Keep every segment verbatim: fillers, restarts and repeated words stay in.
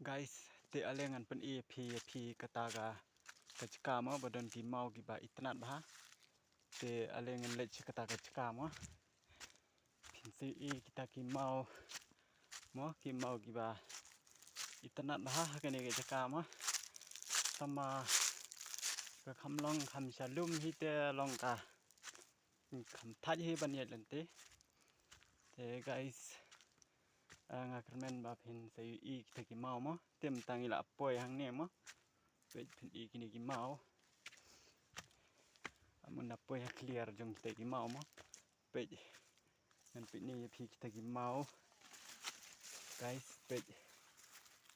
Guys, te ale ngan pyni ïa phi, ïa phi kata ka, ka jaka mo ba don ki maw kiba itynnad bha. Te ale ngan leit sha kata ka jaka mo. Phin sa ïohi kita ki maw mo, ki maw kiba itynnad bha ha kane ka jaka mo. Tangba ka kham long kham shalum hi te long ka kham thait hi ban ïaid lynti. Te guys, ah, nga kyrmen ba phin sa ïohi kita ki maw mo. Te mynta ngi la poi hangne mo. Peit phin ïohi kine ki maw. Ym da poi ha khlieh jong kita ki maw mo. Peit. Ngan pyni ïa phi kita ki maw. Guys, peit.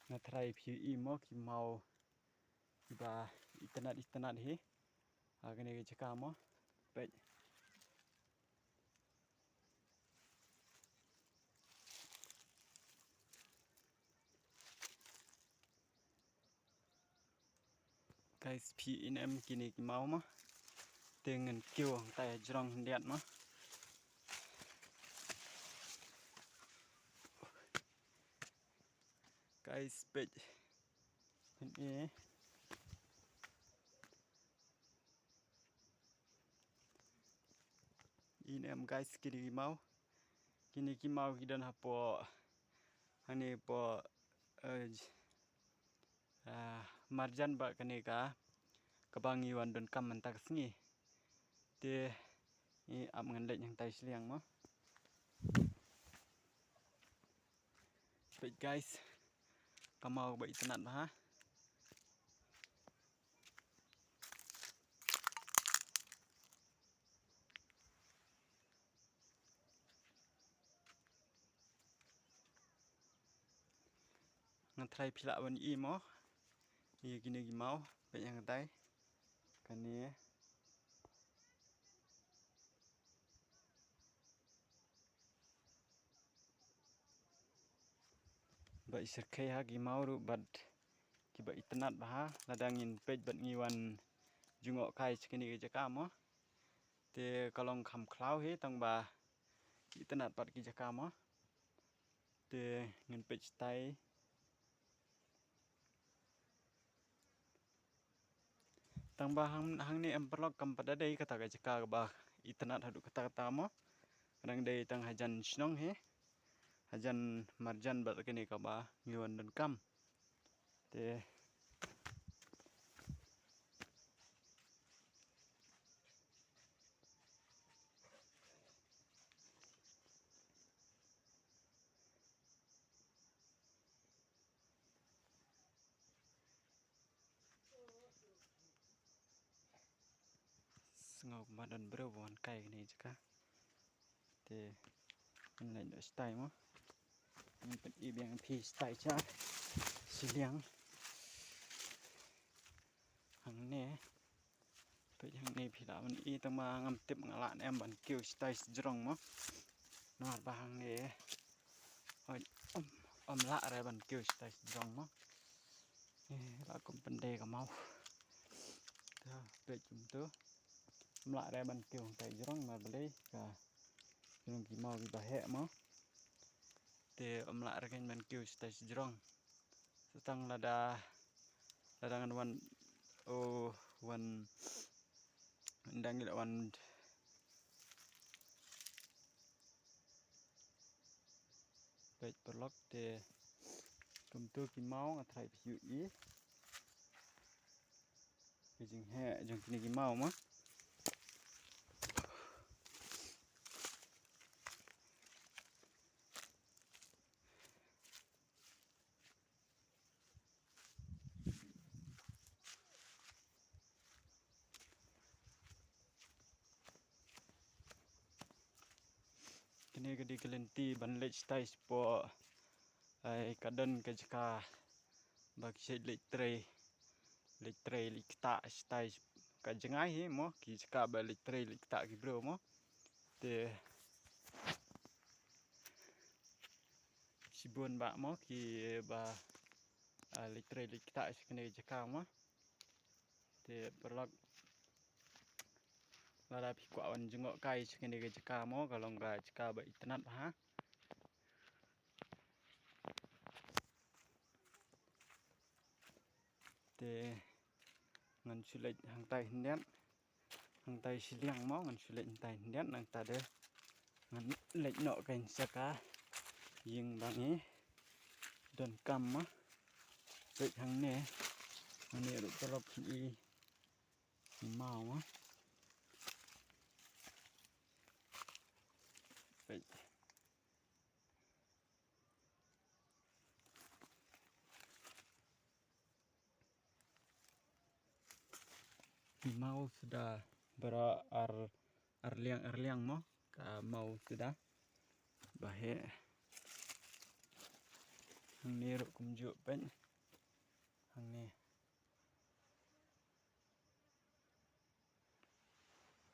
Nga tharai phi ïohi mo ki maw kiba itynnad itynnad hi ha kane ka jaka mo. Peit. Guys, phi ïohi em kine ki maw mo. Te ngan kiew hangtai hajrong khyndiat mo. Guys, peit. Phin ïohi. Ïohi em guys, kine ki maw. Kine ki maw ki don hapoh, hangne hapoh, eh, j-, ah, marjan bad kane ka, kaba ngi wan donkam mynta ka sngi. Te, ïa, ap ngan leit hangtai shiliang mo. Peit guys, ka maw kaba itynnad bha. Nga tharai phi lah ban ïohi mo. Ïa kine ki maw, peit hangtai. Kane. Ba i syrkhei ha ki maw ruh bad kiba itynnad bha, lada ngin peit bad ngi wan jngoh kai sha kine ki jaka mo. Te ka long kham khlaw hi tangba itynnad pat ki jaka mo. Te ngin peit shatai. Tangba hang, hangne em paralok kam pat da dei kata ka jaka kaba itynnad haduh katta katta mo. Ka dang dei tang hajan shnong hi. Hajan marjan bad kane kaba ngi wan donkam. Te Sngew kumba don briew ba wan kai kane ka jaka. Te ngan leit noh shatai mo. Ngan pyni biang ïa phi shatai sha shiliang. Hangne. Peit hangne phi lah ban i tang ma ngam tip nga lah ne em ban kiew shatai shajrong mo. Namar ba hangne. Oi, ym, ym lah re ban kiew shatai shajrong mo. Eh, lah kum pynde ka maw. Ta, peit kumto. Ym lah re ban kiew shatai jrong namar balei ka jrong ki maw kiba heh mo. Te ym lah re ban kiew shatai shajrong. Sa tang lada, lada ngan wan, oh, wan, dang ila wan. Peit paralok te kumto ki maw nga tharai phi ïohi. Ki jingheh jong kine ki maw mo. Kane ka dei ka lynti ban leit shatai shapoh. Ai, ka don ka jaka ba ki shait leit trei, leit trei leit ktah shatai, ka jngai hi mo, ki jaka ba leit trei leit ktah ki briew mo. Te shibun bah mo kiba, ah, leit trei leit ktah sha kane ka jaka mo. Te paralok, lada phi kwah wan jngoh kai sha kane ka jaka mo, ka long ka jaka ba itynnad bha. Te ngan shu leit hangtai khyndiat, hangtai shiliang mo, ngan shu leit hangtai khyndiat, nangta de ngan leit noh kein sha ka ïing ba ngi donkam mo. Peit hangne, hangne ruh paralok phin i i maw mo. Peit. Maw suda, baroh ar, ar liang, ar liang mo, ka maw suda. Ba heh. Hangne ruh kumjuh peit. Hangne.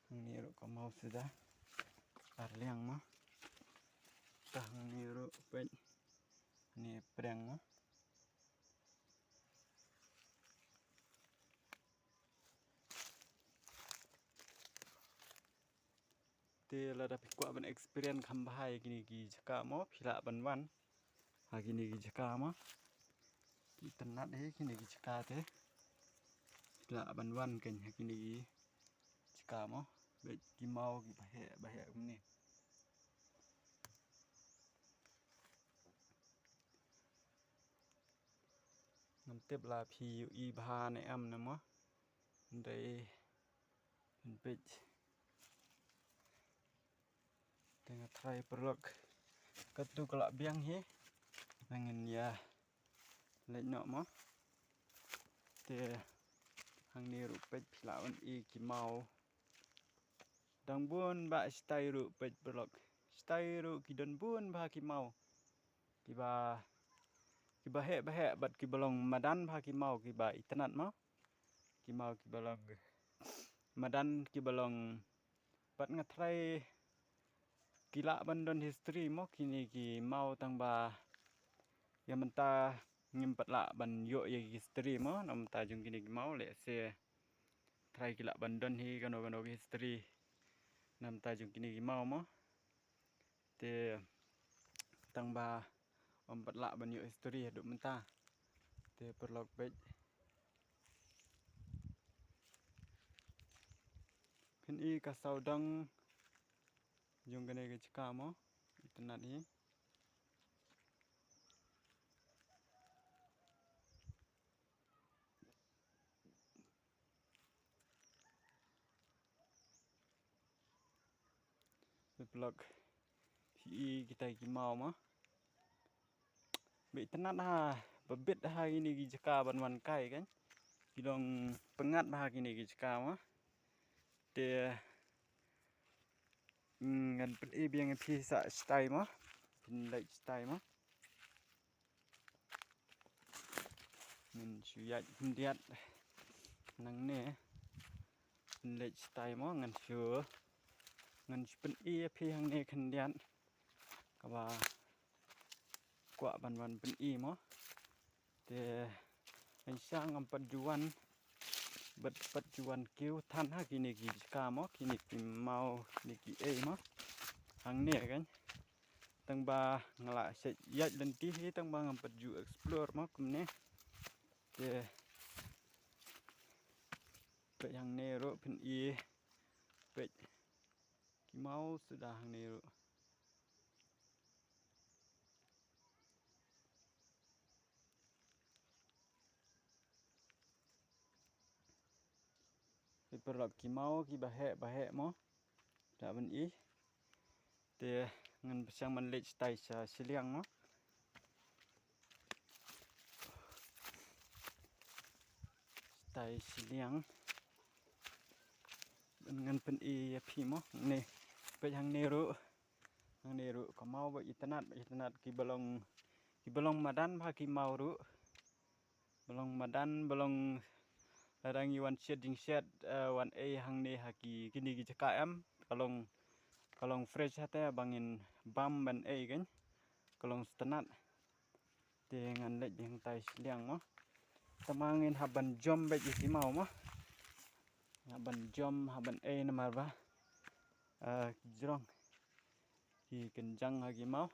Hangne ruh ka maw suda. Ar liang mo. Te hangne ruh peit. Hangne pdeng mo. Te lada phi kwah ban experience kham bha ïa kine ki jaka mo, phi lah ban wan ha kine ki jaka mo. Ki itynnad hi kine ki jaka te. Phi lah ban wan kein ha kine ki jaka mo. Beit ki maw kiba heh, ba heh kumne. Ngam tip la phi ïohi bha ne em ne mo. Hynrei phin peit. Te nga tharai paralok, katto ka la biang hi. Ba ngin ïa leit noh mo. Te hangne ruh peit phi lah ban i ki maw. Dang bun bha shatai ruh peit paralok. Shatai ruh ki don bun bha ki maw. Kiba, kiba heh ba heh bad kiba long madan bha ki maw kiba itynnad mo. Ki maw kiba long madan kiba long, bad nga tharai ki lah ban don history mo kine ki maw, tang ba ïa mynta ngim pat lah ban ïoh ïa ki history mo na bynta jong kine ki maw, lehse tharai ki lah ban don hi kano kano ki history na bynta jong kine ki maw mo. Te tang ba ym pat lah ban ïoh history haduh mynta. Te paralok peit. Phin i ka sawdong jong kane ka jaka mo. Itynnad hi. Paralok, phi i kita ki maw mo. Ba itynnad ha, ba bit ha kine ki jaka ban wan kai kan. Ki long pyngngad bha kine ki jaka mo. Te, mm, ngan pyni biang ïa phi sa shatai mo. Phin leit shatai mo. Ngan shu ïaid khyndiat nangne. Phin leit shatai mo, ngan shu, ngan shu pyni ïa phi hangne khyndiat. Kaba kwah ban wan pyni mo. Te ngan shu, ngam pat ju wan, bad pat ju wan kiew than ha kine ki jaka mo, kine ki maw, kine ki ei mo. Hangne kan. Tang ba nga la shu ïaid lynti hi, tang ba ngam pat ju explore mo kumne. Te peit hangne ruh phin i, peit ki maw suda hangne ruh. Peit paralok, ki maw kiba heh ba heh mo. Da ban i. Te ngan pyrshang ban leit shatai sha shiliang mo. Shatai shiliang. Ngan pyni ïa phi mo. Hangne. Peit hangne ruh. Hangne ruh ka maw ba itynnad, ba itynnad, kiba long, kiba long madan bha ki maw ruh. Ba long madan, ba long, lada ngi wan shet jingshet, eh, wan ei hangne ha ki, kine ki jaka em. Ka long, ka long fresh hate ba ngin bam ban ei kan. Ka long sngewtynnad. Te ngan leit biang tai shiliang mo. Tangba ngin hap ban jom beit ïa ki maw mo. Hap ban jom, hap ban ei namar ba, ah, ki jrong, ki kynjang ha ki maw.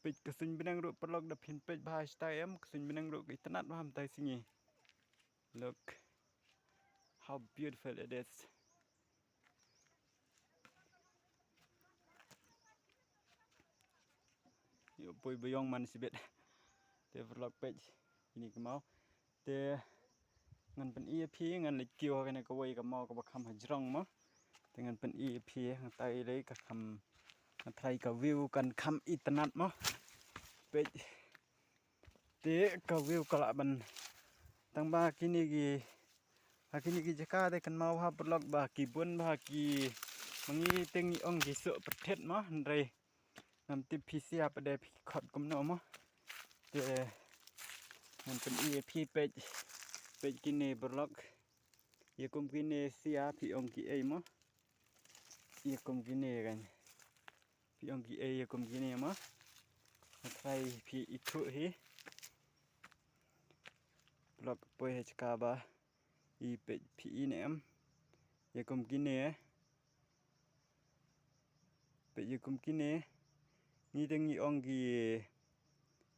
Peit ka suiñ bneng ruh paralok, da phin peit bha shatai em, ka suiñ bneng ruh ka itynnad bha mynta ka sngi. Look how beautiful it is. Ïoh poi ba ïong man shibit. Te paralok peit kine ki maw. Te ngan pyni ïa phi, ngan leit kiew ha kane kawei ka maw kaba kham hajrong mo. Te ngan pyni ïa phi hangtai lei ka kham, hangtai ka view kan kham itynnad mo. Peit. Te ka view ka lah ban tang ba kine ki, ha kine ki jaka te kan maw ha paralok ba ki bun ba ki, ma ngi te ngi ong ki suh pyrthit mo, hynrei ngam tip phi sia pat de phi khot kumno mo. Te ngan pyni ïa phi peit, peit kine paralok. Ïa kum kine sia phi ong ki ei mo. Ïa kum kine kan. Phi ong ki ei ïa kum kine mo. Hangtai phi ithuh hi. Paralok poi ha jaka ba i peit phi i ne em. Ïa kum kine. Peit ïa kum kine. Ngi te ngi ong ki,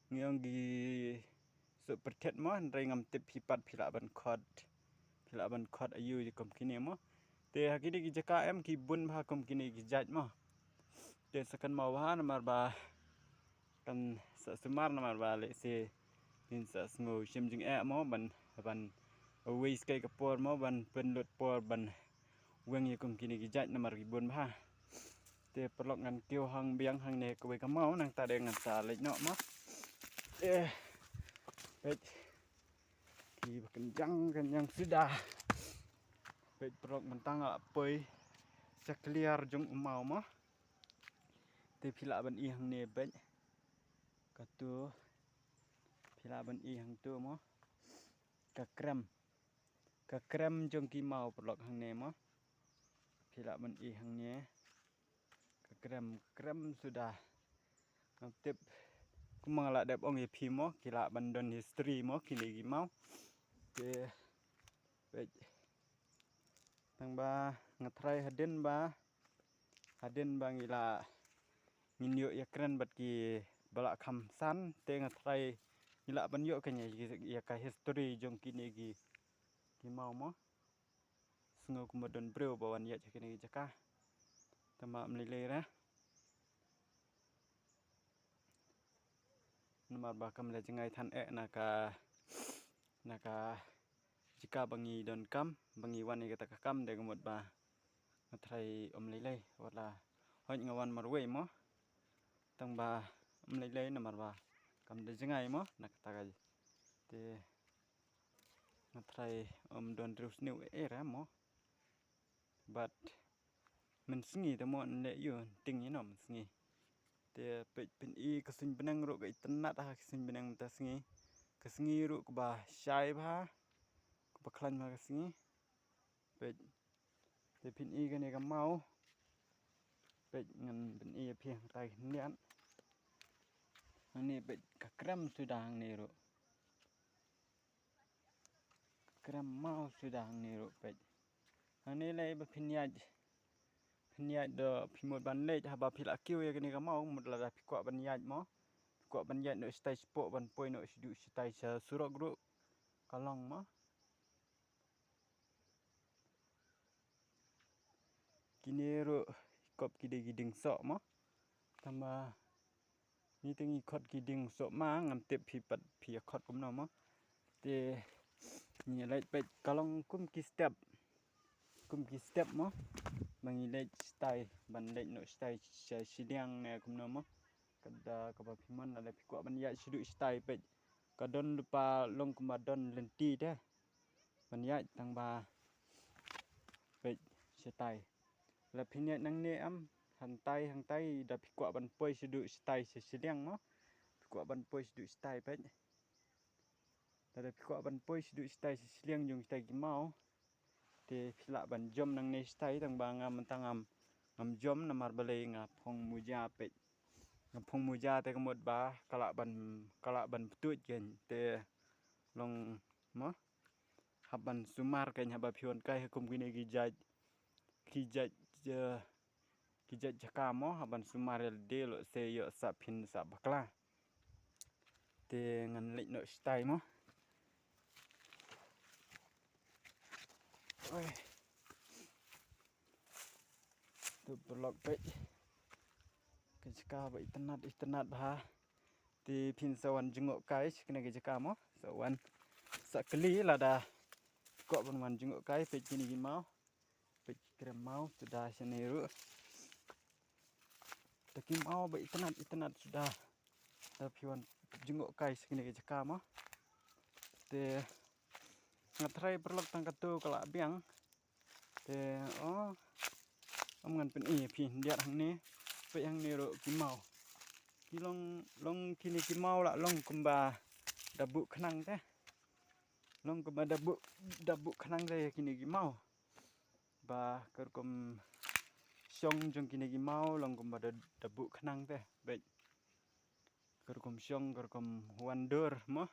ngi ong ki suh pyrthit mo, hynrei ngam tip phi pat phi lah ban khot. Phi lah ban khot aïu ïa kum kine mo. Te ha kine ki jaka em ki bun ba kum kine ki jait mo. Te sa kan maw ba namar ba kan sa sumar namar ba lehse ngin sa sngew shim jingeh mo ban, ban waste kai ka por mo, ban pynlut por ban weng ïa kum kine ki jait namar ki bun bha. Te paralok ngan kiew hang biang hangne kawei ka maw, nangta de ngan sa leit noh mo. Eh, peit kiba kynjang kynjang suda. Peit paralok mynta nga la poi sha kliar jong u maw mo. Te phi lah ban i hangne peit. Katu phi lah ban i hangtu mo. Ka krem. Ka krem jong ki maw paralok hangne mo. Phi lah ban i hangne. Ka krem, ka krem suda. Ngam tip kumba nga lah dep ong ïa phi mo, ki lah ban don history mo kine ki maw. Te peit. Tang ba nga tharai hadien ba, hadien ba ngi lah, ngin ïoh ïakren bad kiba lah kham san, te nga tharai ngi lah ban ïoh kane ïa ka history jong kine ki, ki maw mo. Sngew kumba don briew ba wan ïaid ha kine ki jaka. Tang ba ym lei lei re. Namar ba kam la jngai than eh na ka, na ka jaka ba ngi donkam, ba ngi wan ïa kata ka kam, te ka mut ba nga tharai ym lei lei, wat la hooid nga wan marwei mo. Tang ba ym lei lei namar ba kam da jngai mo na kata ka. Te nga tharai ym don riewsniew eh re mo. Bad mynsngi te mo yn leh ïa u, ting ïa u mynsngi. Te peit pyni ka suiñ bneng ruh ka itynnad ha ka suiñ bneng mynta sngi. Ka sngi ruh kaba shai bha, kaba khlaiñ bha ka sngi. Peit. Te pyni kane ka maw. Peit ngan pyni ïa phi hangtai khyndiat. Hangne peit ka krem suda hangne ruh. Krem maw suda hangne ruh peit. Hangne lei ba phin ïaid. Phin ïaid da phi mut ban leit haba phi la kiew ïa kane ka maw, mut lada phi kwah ban ïaid mo. Phi kwah ban ïaid noh shatai shapoh ban poi noh shaduh shatai sha surok ruh ka long mo. Kine ruh i kop ki dei ki dieng soh mo. Tang ba ngi te ngi khot ki dieng soh ma, ngam tip phi pat phi ïa khot kumno mo. Te ngi leit peit ka long kum ki step. Kum ki step mo. Ba ngi leit shatai, ban leit noh shatai sha shiliang ne kumno mo. Kata kaba phi mon lada phi kwah ban ïaid shaduh shatai peit. Ka don lypa long kumba don lynti te. Ban ïaid tang ba peit shatai. La phin ïaid nangne em, hangtai hangtai da phi kwah ban poi shaduh shatai sha shiliang mo. Phi kwah ban poi shaduh shatai peit. Lada phi kwah ban poi shaduh shatai sha shiliang jong shatai ki maw. Te phi lah ban jump nangne shatai tang ba nga mynta ngam, ngam jump namar balei nga phong muja peit. Nga phong muja te ka mut ba ka lah ban, ka lah ban pyntuid kein te long mo. Hap ban sumar kein haba phi wan kai ha kum kine ki jait, ki jait, eh, ki jait jaka mo, hap ban sumar ïa lade lehse ïoh sa phin sa bakla. Te ngan leit noh shatai mo. Oi. Tu paralok peit. Ka jaka ba itynnad, itynnad bha. Te phin sa wan jngoh kai sha kane ka jaka mo. Sa wan sa kylli lada kwah ban wan jngoh kai, peit kine ki maw. Peit ki krem maw, suda shane ruh. Te ki maw ba itynnad, itynnad suda. Da phi wan jngoh kai sha kine ki jaka mo. Te nga tharai paralok tang katto ka la biang. Te, oh, ym ngan pyni ïa phi, hyndiat hangne, peit hangne ruh ki maw. Ki long, long kine ki maw la long kumba da buh khnang te. Long kumba da buh, da buh khnang te kine ki maw. Ba ka rukom shong jong kine ki maw long kumba da, da buh khnang te. Peit. Ka rukom shong, ka rukom wandur mo.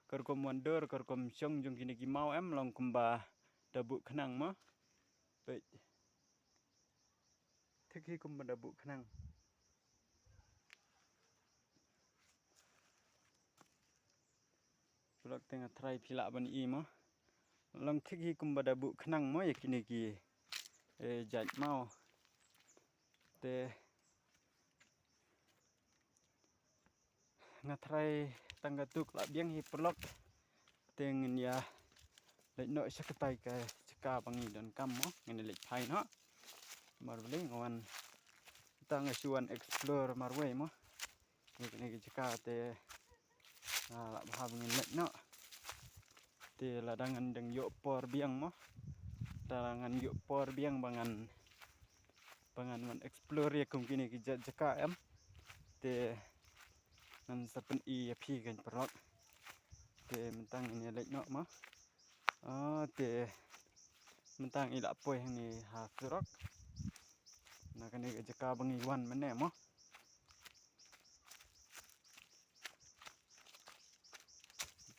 Ka rukom wandur, ka rukom shong jong kine ki maw em long kumba da buh khnang mo. Peit. Thik hi kumba da buh khnang. Paralok te nga tharai phi lah ban i mo. Long thik hi kumba da buh khnang mo ïa kine ki, eh, jait maw. Te nga tharai tang katto ka la biang hi paralok. Te ngin ïa leit noh sha katai ka jaka ba ngi donkam mo, ngin ïa leit phai noh. Mar balei nga wan tang nga shu wan explore marwei mo. Ïa kane ka jaka te nga lah bha ba ngin leit noh. Te lada ngan dang ïoh por biang mo. Lada ngan ïoh por biang ba ngan, ba ngan wan explore ïa kum kine ki jaka em. Te ngan sa pyni ïa phi kan paralok. Te mynta ngin ïa leit noh mo. Ah, te mynta ngi la poi hangne ha surok. Na kane ka jaka ba ngi wan mynne mo.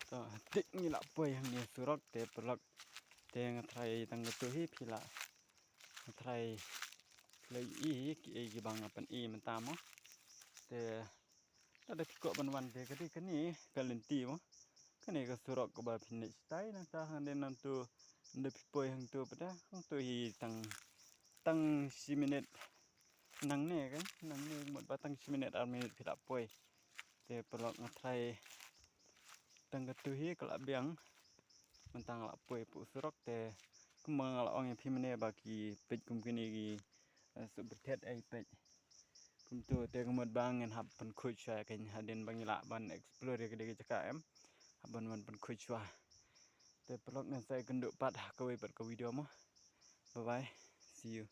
To, te ngi la poi hangne surok te paralok. Te nga tharai tang katto hi phi lah. Nga tharai phi lah i kiei kiba nga pyni mynta mo. Te lada phi kwah ban wan te ka dei kane ka lynti mo. Kane ka surok kaba phin leit shatai nangta hangne nangto. Ynda phi poi hangto pat, hangto hi tang, tang shi minit. Nangne kan, nangne mut ba tang shi minit ar minit phi lah poi. Te paralok nga tharai tang katto hi ka la biang. Mynta nga la poi hapoh surok te kumba nga la ong ïa phi mynne ba ki peit kum kine ki, eh, suh byrthet ei peit. Kumto te ka mut ba ngin hap pynkhuid shuwa ïa kane hadien ba ngi lah ban explore ïa kane ka jaka em. Hap ban wan pynkhuid shuwa. Te paralok ngin sa ïakynduh pat ha kawei pat ka video mo. Bye bye. See you.